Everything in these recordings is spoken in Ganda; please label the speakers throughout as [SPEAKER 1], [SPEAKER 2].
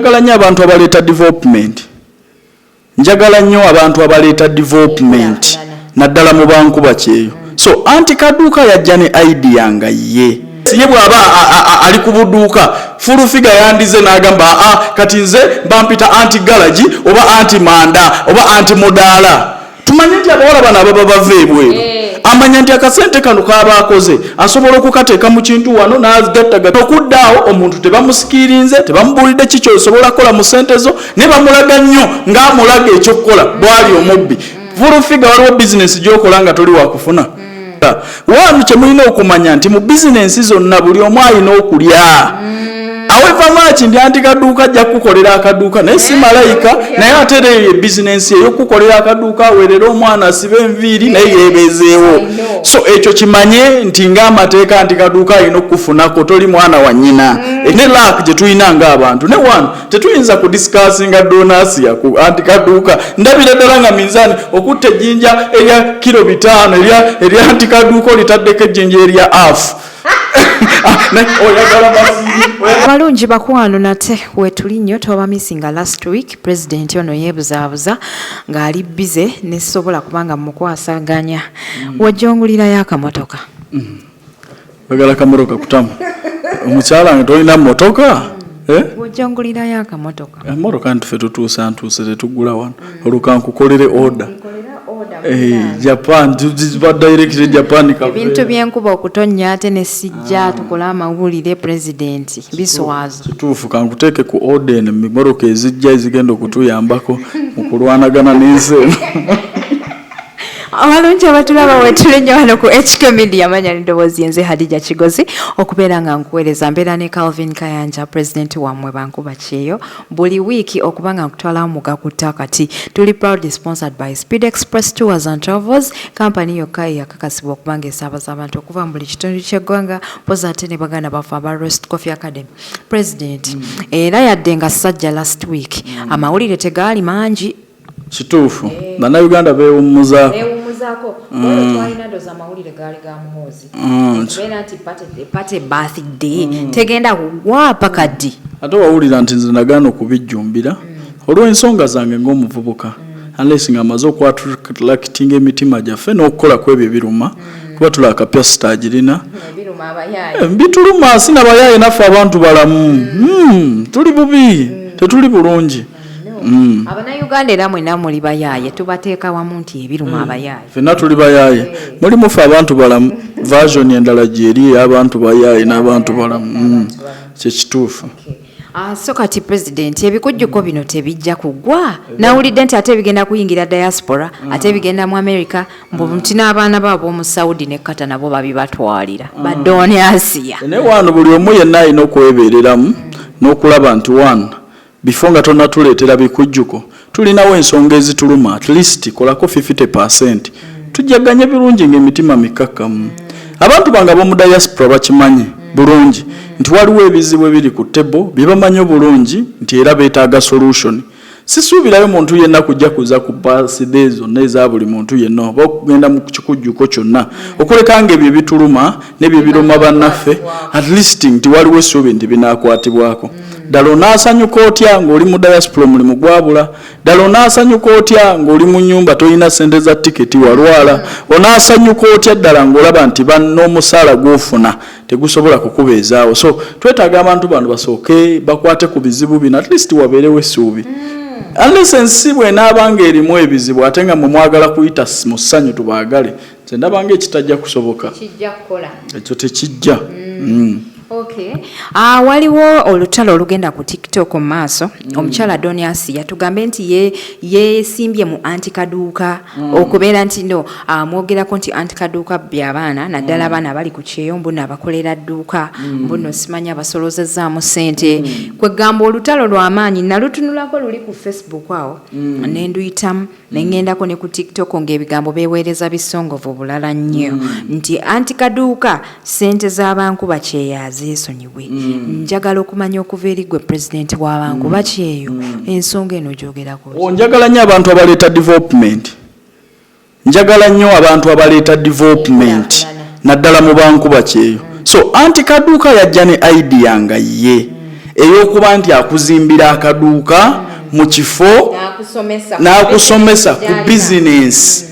[SPEAKER 1] Njagala nnyo abantu abaleeta development. Njagala nnyo abantu abaleeta development, naddala mu bankuba kyeyo. So anti Kaduuka yajja ne idea nga ye bw'aba ali ku buduuka, Full Figure yandize n'agamba, "Aa, kati nze bampita anti garagi oba anti manda oba anti mudaala." Tumanye nti abawala bano ababa bava ebweru, amanya nti akasente kano kaba akoze asobola okukateeka mu kintu wano n'agattagatta okudda awo. Omuntu tebamusikirinze, tebamubuulidde ki kyosobola kukola mu ssente zo, naye bamulaga nnyo ng'amulaga ekyokukola bw'ali omubbi. Full Figure, waliwo bizinesi gy'okola nga toli wakufuna wanu. Kyemulina okumanya nti mu bizinensi zonna buli omu alina okulya. However much ndi anti kaduuka ajja kukukolera akaduuka, naye si malayika. Naye ate era eyo ebizinensi ey'okukukolera akaduuka, aweerera omwana, asibe enviiri, naye yeebeezeewo. So ekyo kimanye nti ng'amateeka nti kaduuka alina okukufunako, toli mwana wa nnyina. Ne lack gye tulina ng'abantu ne wano tetuyinza kudiscussinga Donasia ku anti kaduuka. Ndabira ddala nga minzaani okutta ejjinja erya kilo 5 erya anti kaduuka, olitaddeko ejjinja erya afu. Oyagala masiri.
[SPEAKER 2] Abalungi bakwano, nate wetuli nnyo. Twabamissinga last week. President ono yeebuzaabuza ng'ali busy, nesobola kubanga mukwasaganya. Wajja ongulirayo akamotoka.
[SPEAKER 1] Oyagala kamotoka kutamu omukyala nga tolina motoka, eh?
[SPEAKER 2] Wajja ongulirayo akamotoka.
[SPEAKER 1] Emotoka nti ffe tutuusa ntuuse, tetugula wano. Olwo nkukolere order. Eh, Japan ziba direct Japan.
[SPEAKER 2] Ebintu byenkuba okutonnya ate ne sijja tukole amawulire, pulezidenti, biswaza.
[SPEAKER 1] Kituufu, kankuteeke ku order eno emimotoka ezijja ezigenda okutuyambako mu kulwanagana n'ensi eno.
[SPEAKER 2] Abalungi abatulaba, wetuli nnyo wano ku HK Media. Manya n'eddoboozi, yenze Hadija Kigozi, okubeera nga nkuweereza. Mbeera ne Calvin Kayanja, pulezidenti wammwe bankuba kyeyo buli wiiki okuba nga nkutwalawo mugakutte. Kati tuli proudly sponsored by Speed Express Tours and Travels Company, yokka eyakakasibwa okuba nga esaabaza abantu okuva mu buli kitundu ky'eggwanga, mpozi ate ne baganda baffe aba Roast Coffee Academy. President, era yadde nga sajja last week, amawulire tegaali mangi.
[SPEAKER 1] Kituufu, Bannayuganda beewummuzaako.
[SPEAKER 2] Beewummuzaako. Olwo twalina ndoza amawulire gaali ga Muhoozi, okubeera nti party birthday tegenda kugwa paka ddi.
[SPEAKER 1] Ate wawulira nti nze nagaana okubijjumbira olw'ensonga zange ng'omuvubuka, unless nga amaze okuattractinga emitima gyaffe n'okukola ku ebyo ebiruma, kuba tula akapya sitagirina.
[SPEAKER 2] Ebiruma abayaayi.
[SPEAKER 1] Bituluma, si nabayaaye, naffe abantu balamu. Tuli bubi, tetuli bulungi.
[SPEAKER 2] Abannayuganda era mwenna muli bayaaye, tubateeka wamu nti ebiruma abayaaye.
[SPEAKER 1] Ffenna tuli bayaaye, mulimu ffe abantu balamu, version endala gyeri ey'abantu bayaaye n'abantu balamu. Kyekituufu.
[SPEAKER 2] Ah, so kati president, ebikujjuko bino tebijja kuggwa. Nawulidde nti ate bigenda kuyingira diaspora, ate bigenda mu America, mbu nti n'abaana baabo omu Saudi ne Qatar nabo babibatwalira baddooni Asiya.
[SPEAKER 1] Naye wano buli omu yenna alina okwebeereramu n'okulaba nti one before nga tonnatuleetera bikujjuko, tulinawo ensonga ezituluma. At least kolako 50, tujjaganye birungi ng'emitima mikkakkamu. Abantu bange ab'omu diaspora bakimanyi bulungi nti waliwo ebizibu ebiri ku table bye bamanyi obulungi nti era beetaaga solution. Sisuubirayo muntu yenna kujja kuza ku birthday zonna eza buli muntu yenna oba okugenda mu kikujjuko kyonna, okuleka nga ebyo ebituluma n'ebyo ebiruma bannaffe, at least nti waliwo essuubi nti binaakwatibwako. Ddala onaasanyuka otya ng'oli mu diaspora omulimu gwabula? Ddala onaasanyuka otya ng'oli mu nnyumba tolina ssente za tiketi, walwala? Onaasanyuka otya ddala ng'olaba nti banna omusaala gw'ofuna tegusobola kukubeezaawo? So twetaaga abantu bano basooke bakwate ku bizibu bino, at least wabeerewo essuubi, unless ensi bw'enaaba ng'erimu ebizibu ate nga mwe mwagala kuyita mu ssanyu tubaagale. Nze ndaba nga ekitajja kusoboka.
[SPEAKER 2] Kijja kukola.
[SPEAKER 1] Ekyo tekijja.
[SPEAKER 2] Okay. Ah, waliwo olutalo olugenda ku TikTok mu maaso. Omukyala Donias yatugambe nti ye yeesimbye mu anti kaduuka, okubeera nti no amwogerako nti anti kaduuka by'abaana, naddala abaana abali ku kyeyo, mbu abakolera dduuka, mbu nno simanyi abasolozezaamu ssente. Kwegamba olutalo lw'amaanyi nalutunulako luli ku Facebook awo, ne nduyitamu ne ŋŋendako ne ku TikTok, ng'ebigambo beeweereza bisongovu bulala nnyo nti anti kaduuka ssente z'abankuba kyeyo azeesonyiwe. Njagala okumanya okuva eri gwe pulezidenti w'abankuba kyeyo, ensonga eno gyogerako ki?
[SPEAKER 1] Oh, njagala nnyo abantu abaleeta development. Njagala nnyo abantu abaleeta development, naddala mu bankuba kyeyo. So anti kaduuka yajja ne idea nga ye Ey'okuba nti akuzimbira akaduuka mu kifo n'akusomesa ku bizinensi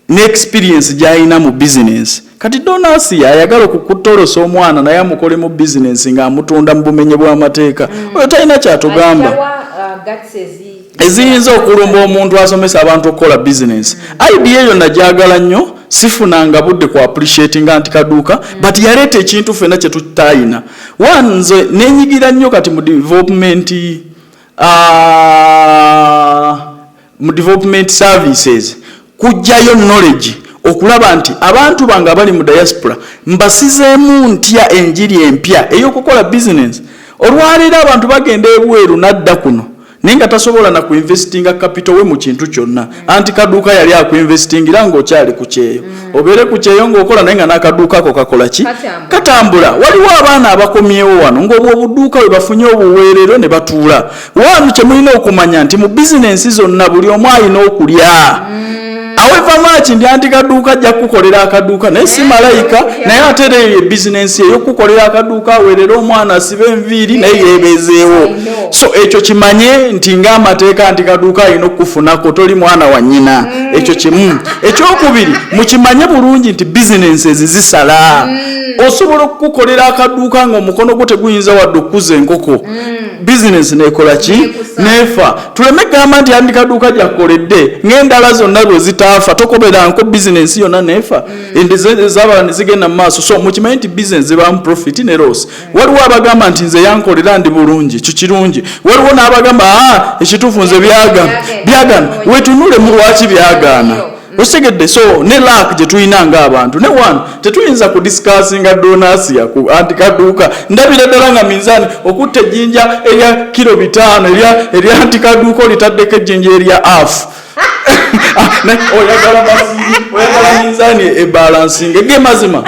[SPEAKER 1] ne experience gy'alina mu bizinensi. Kati Donasi ayagala okukutolosa omwana naye amukole mu bizinensi ng'amutunda mu bumenye bw'amateeka, oyo talina kyatugamba. Eziyinza okulumba omuntu asomesa abantu okukola bizinensi. Idea eyo nagyagala nnyo, sifunanga budde ku appreciatinga nti kaduuka, but yaleeta ekintu ffenna kye tutayina. One, nze nenyigira nnyo kati mu development services, kujjayo knowledge okulaba nti abantu bange abali mu diaspora mbasizeemu ntya enjiri empya ey'okukola business. Olwaleero abantu bagenda ebweru n'adda kuno naye nga tasobola na kuinvestinga capital we mu kintu kyonna. Anti kaduuka yali akuinvestingira ng'okyali ku kyeyo, obeere ku kyeyo ng'okola, naye nga n'akaduuka ako kakola ki?
[SPEAKER 2] Katambula.
[SPEAKER 1] Katambula. Waliwo abaana abakomyewo wano ng'obwo obuduuka bwe bafunye obuweerero ne batuula wano. Kye mulina okumanya nti mu bizinensi zonna buli omu alina okulya. However much ndi anti kaduuka ajja kukukolera akaduuka, naye si malayika, naye ate era eyo ebizinensi ey'okukukolera akaduuka aweerera omwana asibe enviiri, naye yeebeezeewo.
[SPEAKER 2] I know.
[SPEAKER 1] So ekyo kimanye nti ng'amateeka nti kaduuka alina okukufunako, toli mwana wa nnyina. Ekyo kimu. Ekyokubiri, mukimanye bulungi nti bizinensi ezi zisala. Osobola okukukolera akaduuka ng'omukono gwo teguyinza wadde okukuza enkoko, bizinensi nekola ki?
[SPEAKER 2] Nekusa.
[SPEAKER 1] Nefa. Tuleme gamba nti andi kaduuka gyakoledde ng'endala zonna bwe zitaafa. Tokoberanko bizinensi yonna nefa, ezabala ne zigenda mu maaso. So mukimanyi nti bizinensi zibaamu profit ne loss. Waliwo abagamba nti nze yankolera ndi bulungi, ekyo kirungi. Waliwo n'abagamba, aa, ekituufu nze byagaana, byagaana. Wetunule mu lwaki byagaana, okitegedde? So ne luck gye tulina ng'abantu ne one, tetuyinza kudiscussinga Donasiya ku anti kaduuka. Ndabira ddala nga minzaani okutta ejjinja erya kilo 5 erya anti kaduuka, olitaddeko ejjinja erya afu. Oyagala oyagala minzaani ebalansinga ge mazima,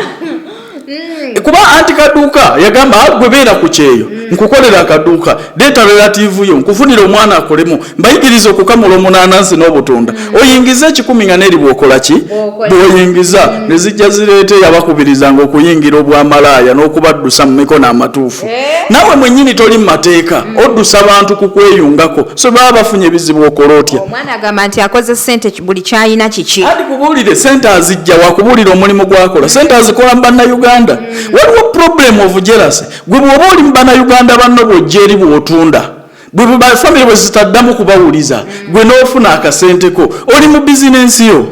[SPEAKER 1] kuba anti kaduuka yagamba, "Ah, gwe beera ku kyeyo, nkukolera akaduuka, leeta relative yo nkufunire omwana akolemu, mbayigiriza okukamula omunanansi n'obutunda, oyingize 100 nga neeri bw'okola ki?"
[SPEAKER 2] Bw'okola.
[SPEAKER 1] Bw'oyingiza ne zijja zireeta eyabakubirizanga okuyingira obwamalaaya n'okubaddusa mu mikono amatuufu. Naawe mwennyini toli mu mateeka, oddusa bantu ku kweyungako, so baba bafunye ebizibu, okola otya?
[SPEAKER 2] Omwana agamba nti akoze sente, buli kyalina kiki?
[SPEAKER 1] Ati kubuulire, sente azijja wakubuulira omulimu gwakola, sente azikola mu Bannayuganda. Waliwo problem of jealousy. Gwe bw'oba oli mu Bannayuganda banno, bw'ojja eri bw'otunda, bwe bafamire bwe zitaddamu kubawuliza, gwe n'ofuna akasenteko, oli mu bizinensi yo,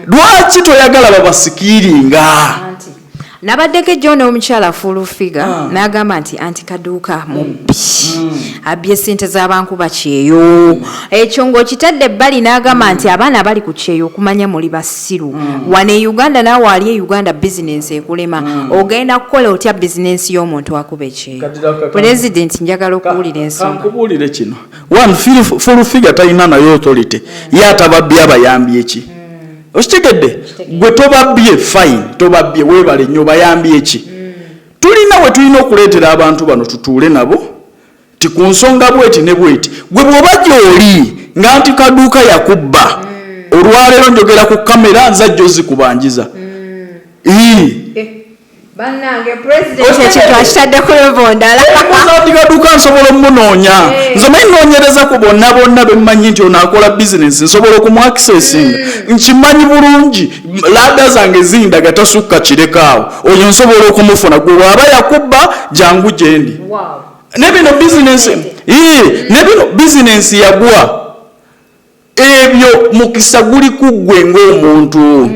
[SPEAKER 1] lwaki toyagala babasikiiringa?
[SPEAKER 2] Anti nabaddeko ejjo n'omukyala Full Figure, n'agamba nti anti kaduuka mubbi, abbye sente z'abankuba kyeyo. Ekyo ng'okitadde ebbali, n'agamba nti abaana bali ku kyeyo okumanya muli basiru wano e Uganda. Naawe ali e Uganda, bizinensi ekulema, ogenda kukola otya bizinensi y'omuntu akuba ekyeyo? Pulezidenti, njagala okuwulira ensonga.
[SPEAKER 1] Kankubuulire kino. One, Full Figure talina nayo authority. Ye atababbye abayambye ki? Okitegedde? Gwe tobabbye, fine, tobabbye, weebale nnyo, bayambye ki? Tulina we tulina okuleetera abantu bano, tutuule nabo ti ku nsonga bweti ne bweti. Gwe bw'oba gy'oli nga nti kaduuka yakubba, olwaleero njogera ku kamera, nzajja ozikubanjiza. Ii.
[SPEAKER 2] Bannange, pulezidenti, ekintu akitadde ku level ndala.
[SPEAKER 1] Anti kaduuka nsobola omunoonya. Nze manyi noonyereza ku bonna bonna bemmanyi nti ono akola bizinesi, nsobola okumuaccessinga. Nkimanyi bulungi, laada zange zindaga tasukka kirekaawo, oyo nsobola okumufuna. Gwe bw'aba yakubba, jangu gyendi. Ne bino bizinesi, ii, ne bino bizinesi yagwa, ebyo mukisa guli ku ggwe ng'omuntu.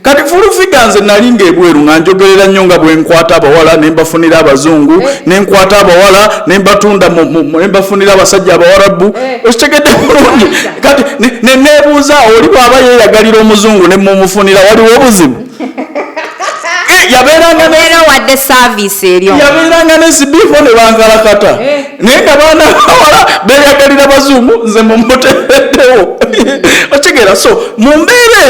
[SPEAKER 1] Kati Full Figure, nze nali ng'ebweru nga njogerera nnyo nga bwe nkwata abawala ne mbafunira abazungu, ne nkwata abawala ne mbatunda ne mbafunira abasajja abawarabu. Okitegedde bulungi? Kati ne neebuuza, oli bw'aba yeeyagalira omuzungu ne mumufunira, waliwo obuzibu? Yabeeranga ne
[SPEAKER 2] Era wadde service eryo.
[SPEAKER 1] Yabeeranga ne sibiifo ne bankalakata, naye nga baana bawala beeyagalira bazungu, nze mumutereddewo. Okitegeera? So mu mbeera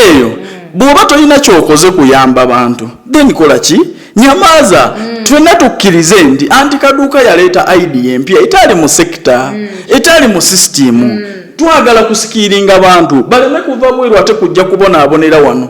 [SPEAKER 1] eyo bw'oba tolina kyokoze kuyamba bantu, then kola ki? Nyamaaza. Twena tukkirize nti anti kaduuka yaleeta idea empya etaali mu sector, etaali mu system. Twagala kusikiiringa bantu baleme kuva bweru ate kujja kubonaabonera wano.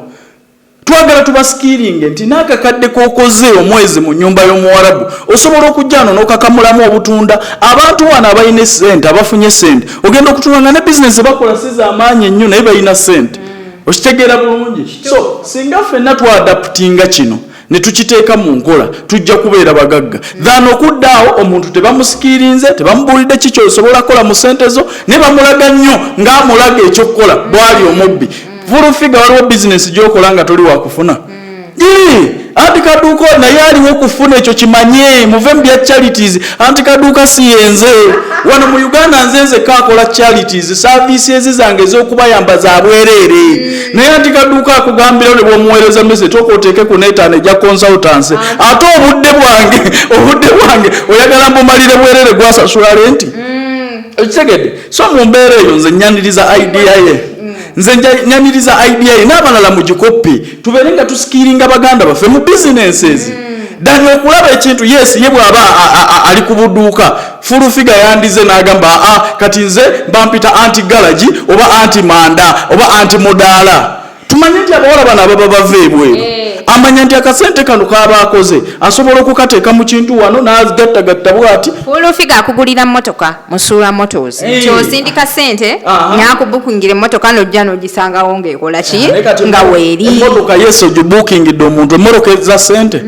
[SPEAKER 1] Twagala tubaskillinge nti n'akakadde k'okoze omwezi mu nnyumba y'Omuwarabu osobola okujja wano n'okakamulamu obutunda. Abantu wano abalina essente, abafunye sente, ogenda okutunda nga ne bizinesi bakola si z'amaanyi ennyo, naye balina sente. Okitegeera bulungi? So singa ffenna twaadaptinga kino ne tukiteeka mu nkola, tujja kubeera bagagga than okudda awo omuntu tebamuskillinze, tebamubuulidde ki kyosobola kukola mu sente zo, naye bamulaga nnyo ng'amulaga ekyokukola bwali omubbi. Full Figure, waliwo bizinesi gyokola nga toli wakufuna. Anti Kaduuka naye aliwo okufuna, ekyo kimanye. Muve mu bya charities. Anti Kaduuka si yenze wano mu Uganda, nze nzekka akola charities. Services zange ez'okubayamba za bwereere, naye anti Kaduuka akugambirawo ne bwomuweereza message, toka oteeke ku neetaano ejja consultancy. Ate obudde bwange oyagala mbumalire bwereere, gwasasula rent? Ekitegedde? So mu mbeera eyo nze nyaniriza idea ye, nze nyaniriza idea ye, n'abalala mugikoppe, tubeere nga tuskillinga baganda baffe mu businesses ddala okulaba ekintu. Yes, ye bw'aba ali ku buduuka, Full Figure yandize n'agamba, aa, kati nze bampita anti garage oba anti manda oba anti mudaala. Tumanye nti abawala bano ababa bava ebweru, amanya nti akasente kano kaba akoze asobola okukateeka mu kintu wano n'agattagatta bw'ati.
[SPEAKER 2] Full Figure akugulira mmotoka Musuula Motors, nti osindika sente nakubukingira emmotoka, nojja n'ogisangawo ng'ekola ki?
[SPEAKER 1] Naye kati
[SPEAKER 2] Nga weeri.
[SPEAKER 1] Emmotoka, yes, ogibuukingidde omuntu emmotoka eza sente,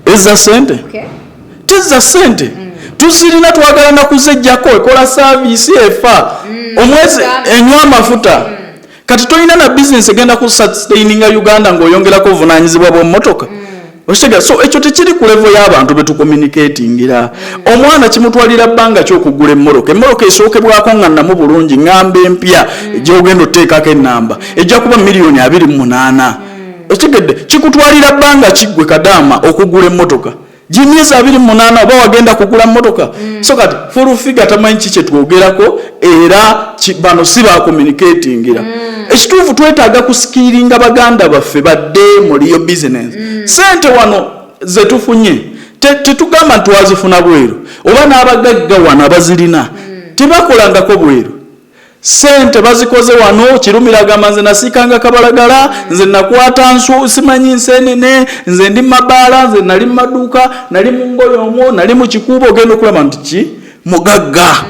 [SPEAKER 1] eza sente, tezza sente tuzirina, twagala nakuzejjako. Ekola service, efa omwezi, enywa amafuta. Kati tolina na bizinesi egenda kusustaininga Uganda ng'oyongerako obuvunanyizibwa bw'emmotoka. Okitegeera? So ekyo tekiri ku level y'abantu betucommunicatingira. Omwana kimutwalira bbanga kyokugula emmotoka. Emmotoka esookebwako nga nnamu bulungi, ŋŋamba empya gyogenda otuteekako ennamba ejja kuba miliyoni 28. Okitegedde? Kikutwalira bbanga kiggwe kadaama okugula emmotoka gimyezi 28 oba wagenda kugula mmotoka. So kati Full Figure tamanyi ki kyetwogerako, era bano si bacommunicatingira. Ekituufu, twetaaga kuskillinga baganda baffe badde mu real business. Sente wano zetufunye tetugamba nti twazifuna bweru, oba n'abagagga wano abazirina tebakolangako bweru, sente bazikoze wano. Kirumira agamba, nze nasiikanga kabalagala, nze nakwata nsu, simanyi nsenene, nze ndi mabaala, nze nali mumaduuka, nali mu ngoye omwo, nali mu kikuubo. Ogenda okulaba nti ki mugagga,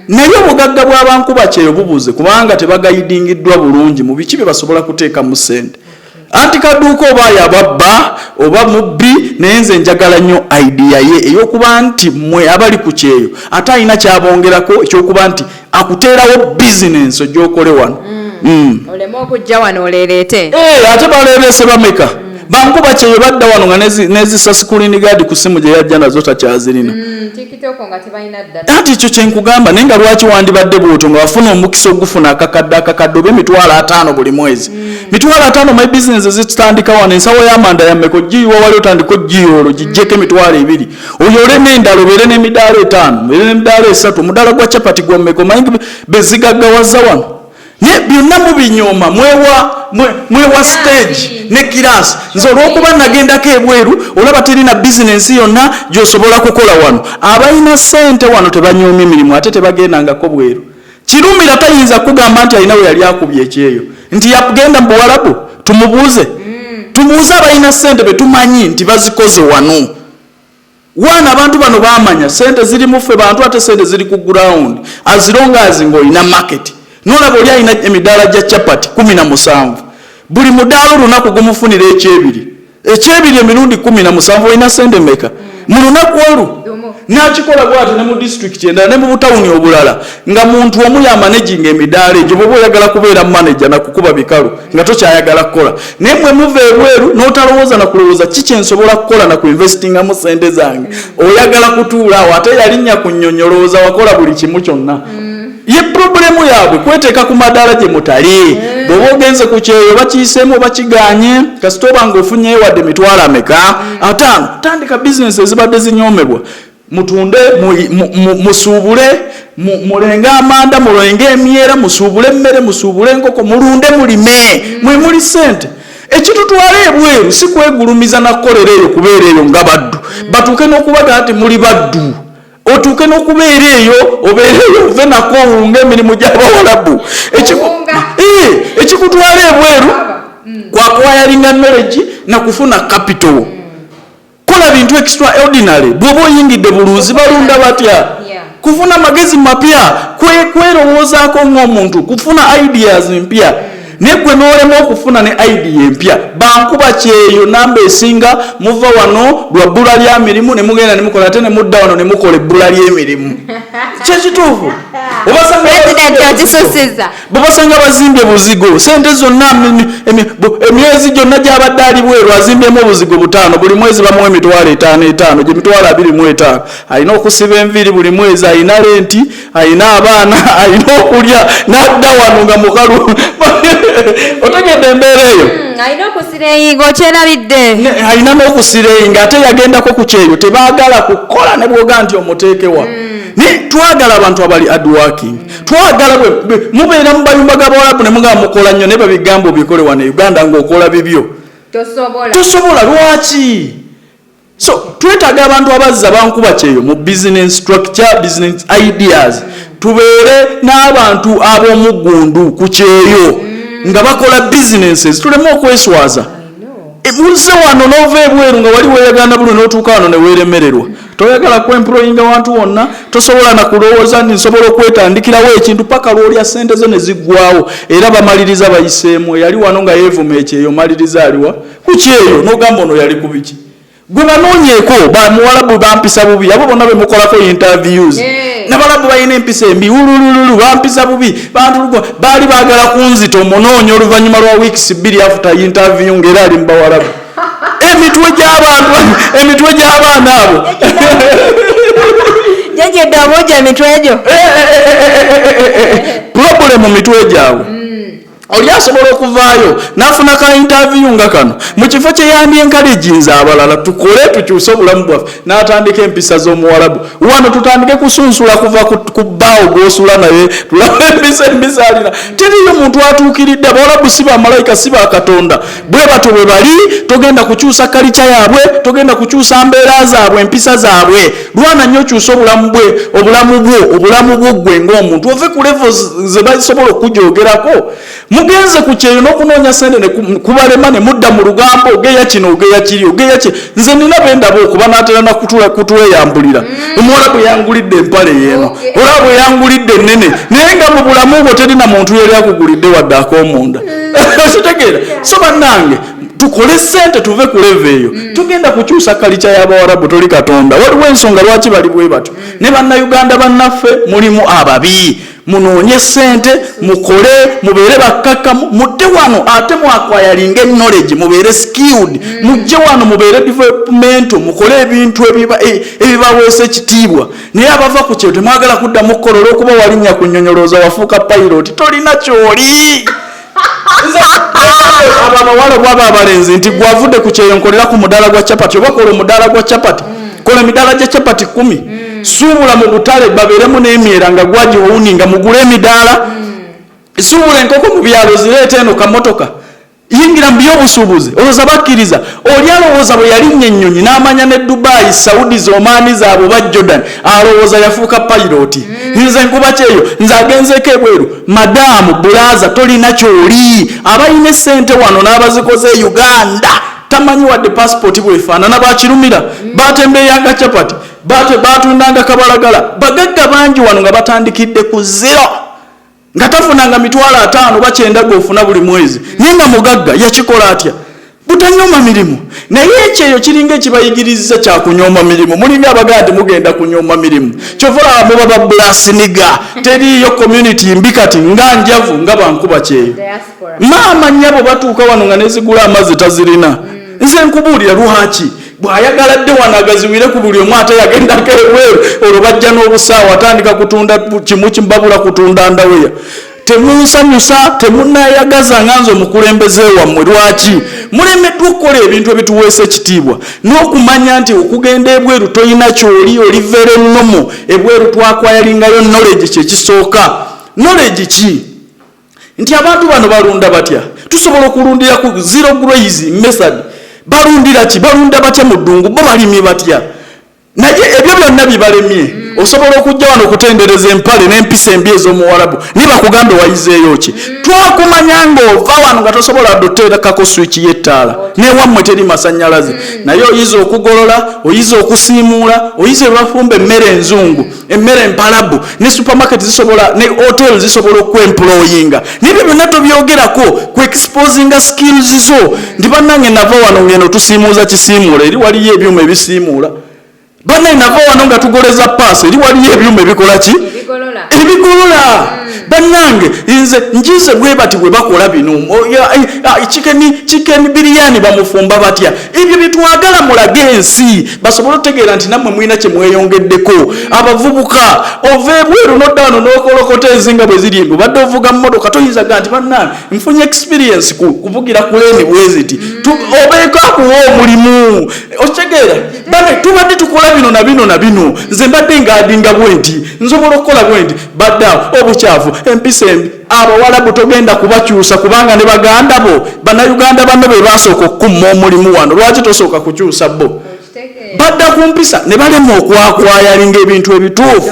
[SPEAKER 1] naye obugagga bw'abankuba kyeyo bubuze kubanga tebaguidingiddwa bulungi mu biki bye basobola kuteekamu sente. Anti Kaduuka oba yababba oba mubbi, naye nze njagala nnyo idea ye ey'okuba nti mmwe abali ku kyeyo ate alina kyabongerako ekyokuba nti akuteerawo bizinensi ojja okole wano.
[SPEAKER 2] Oleme okujja wano oleereete.
[SPEAKER 1] Eh, ate baleerese bameka bankuba kyeyo badda wano nga nezisa screen guard ku simu gye yajja nazo takyazirina.
[SPEAKER 2] TikTok nga tebalina ddala.
[SPEAKER 1] Anti ekyo kyenkugamba, naye nga lwaki wandibadde bwotyo nga wafuna omukisa ogufuna akakadde oba 50,000 buli mwezi, 50,000? My business zitutandika wano, ensawo y'amanda yammeka ogiyiwa wali, otandika ogiyiwa olwo gijjeko 20,000, oyole n'endala, obeere n'emidaala 5, obeere n'emidaala 3. Omudaala gwa capati gwammeka? Omanyi bezigaggawaza wano, naye byonna mubinyooma. Mwewa stage ne class. Nze olwokuba nagendako ebweru, olaba terina bizinensi yonna gyosobola kukola wano. Abalina sente wano tebanyoomya emirimu, ate tebagendangako bweru. Kirumira tayinza kugamba nti alina we yali akubye ekyeyo nti yagenda mu Buwalabu. Tumubuuze, tumubuuze abalina sente betumanyi nti bazikoze wano. Waana abantu bano bamanya sente ziri muffe bantu, ate sente ziri ku ground. As long as ng'olina market, nolaba oli alina emidaala gya capati 17, buli mudaala olunaku gumufunira ekyebiri, ekyebiri emirundi 17, olina sente meka mu lunaku olwo?
[SPEAKER 2] Lumu.
[SPEAKER 1] Nakikola bwati ne mu disitulikiti endala ne mu butawuni obulala, nga muntu omu yamanaginga emidaala egyo. Bwoba oyagala kubeera manager nakukuba bikalu nga tokyayagala kukola, naye mwe muva ebweru n'otalowooza nakulowooza ki kyensobola kukola nakuinvestingamu sente zange. Oyagala kutuula awo, ate yalinnya ku nnyonyi, olowooza wakola buli kimu kyonna. Ye problem yaabwe kweteeka ku madaala gye mutali. Bw'oba ogenze ku kyeyo, bakiyiseemu oba kiganye, kasita oba ng'ofunyeyo wadde 50,000 ameka, tandika bizinesi ezibadde zinyoomebwa. Mutunde, musuubule, mulenge amanda, mulenge emyera, musuubule emmere, musuubule enkoko, mulunde, mulime, mwe muli sente. Ekitutwala ebweru si kwegulumiza nakukolera eyo, kubeera eyo nga baddu, batuuke n'okubaga nti muli baddu, otuuke n'okubeera eyo, obeere eyo ove nako owunga emirimu gy'Abawalabu.
[SPEAKER 2] Owunga.
[SPEAKER 1] Ekikutwala ebweru. Kwacquiringa knowledge nakufuna capital. Kola bintu extraordinary. Bw'oba oyingidde bulunzi, balunda batya? Kufuna magezi mapya, kwerowoozaako ng'omuntu, kufuna ideas mpya. Naye gwe n'olema okufuna ne idea empya. Bankuba kyeyo namba esinga muva wano lwa bbula lya mirimu, ne mugenda ne mukola, ate ne mudda wano ne mukola ebbula ly'emirimu. Kyekituufu.
[SPEAKER 2] President okisusiza.
[SPEAKER 1] Bwebasanga bazimbye buzigo, sente zonna, emyezi gyonna gyabadde ali bweru azimbyemu obuzigo butaano. Buli mwezi bamuwa 50,000 etaano, gye 25,000. Alina okusiba enviiri buli mwezi, alina rent, alina abaana, alina okulya, n'adda wano nga mukalu. Otegedde embeera eyo?
[SPEAKER 2] Alina okuslayinga, okyerabidde.
[SPEAKER 1] Alina n'okuslayinga, ate yagendako ku kyeyo. Tebaagala kukola ne bwoga nti omuteekewa. Naye twagala abantu abali hardworking. Twagala mubeera mu bayumba g'abawalabu ne mugamba mukola nnyo, naye babigamba obikole wano e Uganda ng'okola bibyo.
[SPEAKER 2] Tosobola.
[SPEAKER 1] Tosobola. Lwaki? So twetaaga abantu abazza bankuba kyeyo mu business structure, business ideas. Tubeere n'abantu ab'omuggundu ku kyeyo nga bakola businesses, tuleme okweswaza. Muzze wano n'ova ebweru nga wali weeyagana bulu, n'otuuka wano ne weeremererwa. Toyagala kwemployinga wantu wonna, tosobola na kulowooza nti nsobola okwetandikirawo ekintu, paka lwolya sente zo ne ziggwawo. Era bamaliriza bayiseemu. Eyali wano nga yeevuma ekyeyo, maliriza aliwa ku kyeyo, n'ogamba ono yali ku biki? Gwe banoonyeeko bamuwalabu bampisa bubi, abo bonna bemukolako interviews. Nabalabu balina empisa embi, wululululu, bampisa bubi, bantulugu baali baagala kunzita. Omunoonya oluvannyuma lwa weeks 2 after interview ng'era ali mu bawalabu. Emitwe gy'abantu, emitwe gy'abaana abo.
[SPEAKER 2] Jjajja, obuuja emitwe egyo.
[SPEAKER 1] Problem mu mitwe gyabwe. Oli asobola okuvaayo n'afuna ka interview nga kano, mu kifo kye yandi encouraginze abalala tukole tukyuse obulamu bwaffe, n'atandika empisa z'omuwalabu. Wano tutandike kusunsula kuva ku bbaawo gw'osula naye, tulabe empisa embi alina. Teriyo muntu atuukiridde. Abawalabu si bamalayika, si bakatonda. Bwe batyo bwe bali. Togenda kukyusa culture yaabwe, togenda kukyusa mbeera zaabwe, empisa zaabwe. Lwana nnyo okyusa obulamu bwe, obulamu bwo, obulamu bwo ggwe ng'omuntu, ove ku levels ze basobola okukugyogerako. Mugenze ku kyeyo n'okunoonya sente ne kubalema, ne mudda mu lugambo, ogeya kino, ogeya kiri, ogeya ki. Nze nina bendaba okuba naatera nakutweyambulira. Omuwala bwe yangulidde empale yeeno, olaba bwe yangulidde ennene, naye nga mu bulamu bwo terina muntu yali akugulidde wadde ak'omunda. Okitegeera? So bannange, tukole sente tuve ku level eyo. Tugenda kukyusa culture y'abawarabu, toli katonda. Waliwo ensonga lwaki bali bwe batyo. Ne bannayuganda bannaffe mulimu ababi. Munoonye sente, mukole, mubeere bakkakkamu, mudde wano ate mwacquiringa knowledge, mubeere skilled, mujje wano mubeere developmental, mukole ebintu ebibaweesa ekitiibwa. Naye abava ku kyeyo temwagala kuddamu kukola olw'okuba walinnya ku nnyonyolooza wafuuka pilot, tolina kyoli. Abo abawala bwaba abalenzi nti gwavudde ku kyeyo, nkolera ku mudaala gwa chapati, oba kola omudaala gwa chapati, kola emidaala gya chapati 10, suubula mu butale, babeeremu n'emyera nga gwagiwuninga, mugule emidaala, suubula enkoko mu byalo, zireeta eno kamotoka, yingira mu byobusuubuzi. Olowooza bakkiriza? Oli alowooza bwe yalinnya ennyonyi n'amanya ne Dubai, Saudi, Omaani zaabwe oba Jordan, alowooza yafuuka pilot. Nze nkuba kyeyo, nze agenzeeko ebweru. Madaamu, brother, tolina kyoli. Abalina essente wano n'abazikoze e Uganda tamanyi wadde passport bwefaanana. Bakirumira batembeyanga chapati, batundanga kabalagala. Bagagga bangi wano nga batandikidde ku zero, nga tafunanga 50,000 oba 90 gofuna buli mwezi, naye nga mugagga. Yakikola atya? Butanyoma mirimu. Naye ekyeyo kiringa ekibayigiriza kyakunyoma mirimu. Mulinga abagaa nti mugenda kunyoma mirimu, kyova olaba muba babulasiniga. Teriiyo community mbi kati nga njavu nga bankuba kyeyo. Maama nnyabo batuuka wano nga nezigula amazzi tazirina. Nze nkubuulira lwaki bw'ayagala dde wano agaziwire ku buli omu, ate yagendako ebweru, olwo bajja n'obusaawa, atandika kutunda kimu kimbabula, kutunda underwear. Temunsanyusa, temunayagaza nga nze omukulembeze wammwe. Lwaki mulemeddwa okukola ebintu ebituweesa ekitiibwa n'okumanya nti okugenda ebweru tolina kyoli, oli very normal. Ebweru twacquiringayo knowledge. Kyekisooka knowledge ki? Nti abantu bano balunda batya? Tusobola okulundira ku zero graze method. Balundira ki? Balunda batya mu ddungu? Bo balimye batya? Naye ebyo byonna bibalemye. Osobola okujja wano okutendereza empale n'empisa embi ez'omuwarabu, naye bakugambe wayizeeyo ki? Twakumanya ng'ova wano nga tosobola doteekako swiki y'ettaala, newammwe teri masannyalaze, naye oyiza okugolola, oyiza okusiimuula, oyiza ebafumba emmere enzungu, emmere empalabu, ne supermarket zisobola, ne hotel zisobola okwemployinga. Nibyo byonna tobyogerako ku exposinga skills zo nti bannange nava wano ngeno tusiimuuza kisiimuula, eri waliyo ebyuma ebisiimuula. Bannange nava wano nga tugoleza paasi, eri waliyo ebyuma ebikola ki? Ebigolola. Bannange nze njize bwe bati bwe bakola bino, chicken biryani bamufumba batya? Ebyo byetwagala mulage ensi basobole otutegeera nti nammwe mulina kye mweyongeddeko. Abavubuka, ova ebweru nodda wano n'okolokota enzinga bwe ziri embi. Obadde ovuga mmotoka, toyinza ga nti bannange nfunye experience ku kuvugira ku lane bwe ziti, obeeko akuwa omulimu. Okitegeera? Bane tubadde tukola bino na bino na bino, nze mbadde ngaadinga bwe nti, nsobola okukola bwe nti. Badde awo obukyafu, empisa embi. Abawalabu togenda kubakyusa, kubanga ne baganda bo Bannayuganda banno be basooka okukumma omulimu wano. Lwaki tosooka kukyusa bo? Badda ku mpisa ne balema okwakwayalinga ebintu ebituufu.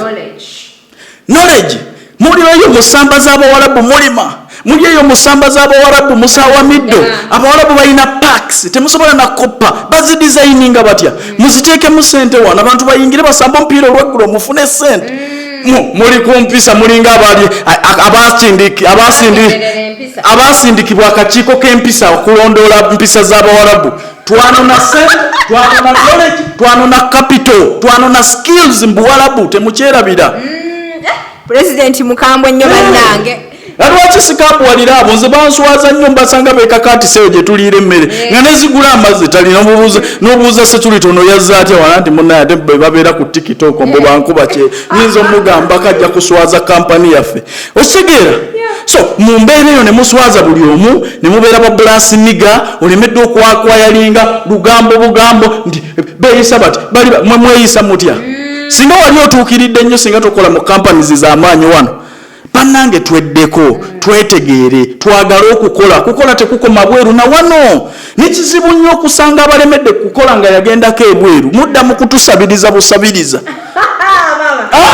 [SPEAKER 1] Knowledge. Muli eyo mu ssamba z'abawalabu mulima, muli eyo mu ssamba z'abawalabu musaawa middo. Abawalabu balina parks, temusobola nakoppa bazidesigninga batya. Muziteekemu sente wano, abantu bayingire basambe omupiira olweggulo, mufune sente. Muli ku mpisa, mulinga abali abasindikibwa akakiiko k'empisa okulondoola mpisa z'abawalabu. Twanona sente, twanona knowledge, twanona capital, twanona skills mbuwalabu, temukyerabira.
[SPEAKER 2] Pulezidenti mukambwe nnyo bannange.
[SPEAKER 1] Lwaki sikambuwalira abo? Nze banswaza nnyo. Mbasanga bekakatisa eyo gye tuliira emmere nga nezigula amazzi talina. N'obuuza security ono yazze atya wala, nti munaye ate bwe babeera ku TikTok mbu bankuba kye nyinza omugambako ajja kuswaza kampani yaffe. Okitegeera? So mu mbeera eyo ne muswaza buli omu, ne mubeera ba blasiniga, olemedde okwakwayalinga lugambo bugambo nti beeyisa bati bali mwe mweyisa mutya? Singa wali otuukiridde nnyo, singa tokola mu companies z'amaanyi wano. Bannange tweddeko, twetegeere, twagale okukola. Kukola tekukoma bweru na wano. Nekizibu nnyo okusanga abalemedde kukola nga yagendako ebweru. Mudda mu kutusabiriza busabiriza.
[SPEAKER 2] Ah!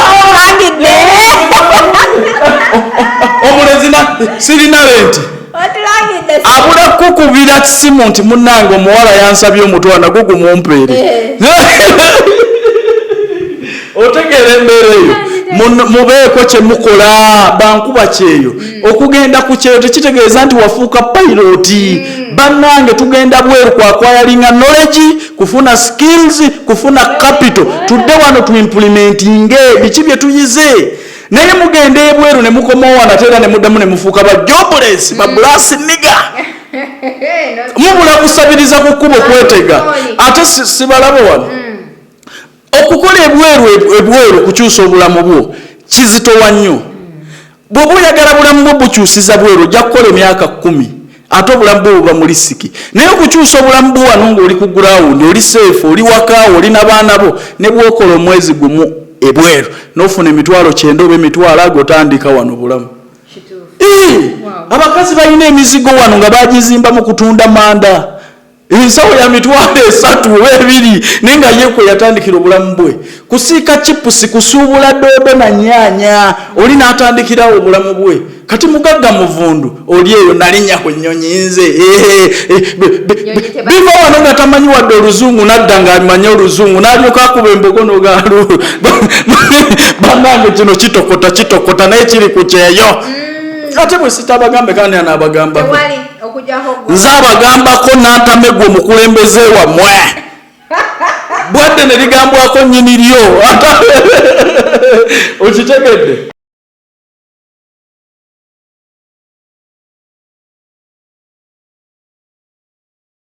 [SPEAKER 1] Omulezi sirina renti, abula kukubira simu nti munnange omuwala yansabye omutwalo nagwo gumumpeere. Otegeera embeera eyo? Mubeeko kyemukola. Bankuba kyeyo, okugenda ku kyeyo tekitegeeza nti wafuuka piloti. Bannange tugenda bweru kwakwayalinga knowledge, kufuna skills, kufuna capital, tudde wano tuimplementinge biki bye tuyize. Naye mugenda ebweru ne mukomawo wano ate era ne muddamu ne mufuuka ba jobless, ba blasiniga. Mubula kusabiriza ku kkubo, kwetega. Ate sibalaba wano okukola ebweru. Ebweru kukyusa obulamu bwo kizitowa nnyo. Bw'oba oyagala bulamu bwo bukyusiza bweru, ojja kukola emyaka 10, ate obulamu bwo buba mu risk. Naye okukyusa obulamu bwo wano ng'oli ku ground, oli safe, oli wakaawo, oli n'abaana bo, ne bw'okola omwezi gumu ebweru n'ofuna 90,000 oba emitwalo ago, otandika wano obulamu. Abakazi balina emizigo wano nga bagizimba mu kutunda manda, ensawo ya 30,000 oba 2, naye nga ye kwe yatandikira obulamu bwe kusiika chipusi, kusuubula doodo na nyaanya. Oli n'atandikirawo obulamu bwe, kati mugagga muvundu. Oli eyo nalinnya ku nnyonyi nze. Biva wano nga tamanyi wadde oluzungu, nadda ng'amanyi oluzungu, n'alyoka akuba embogo nogalu. Bannange kino kitokota, kitokota, naye kiri ku kyeyo. Ate bwe sitabagambe kandi anaabagambako? Nze abagambako nantamegwa omukulembeze wammwe bwadde ne ligambwako nnyini lyo. Okitegedde?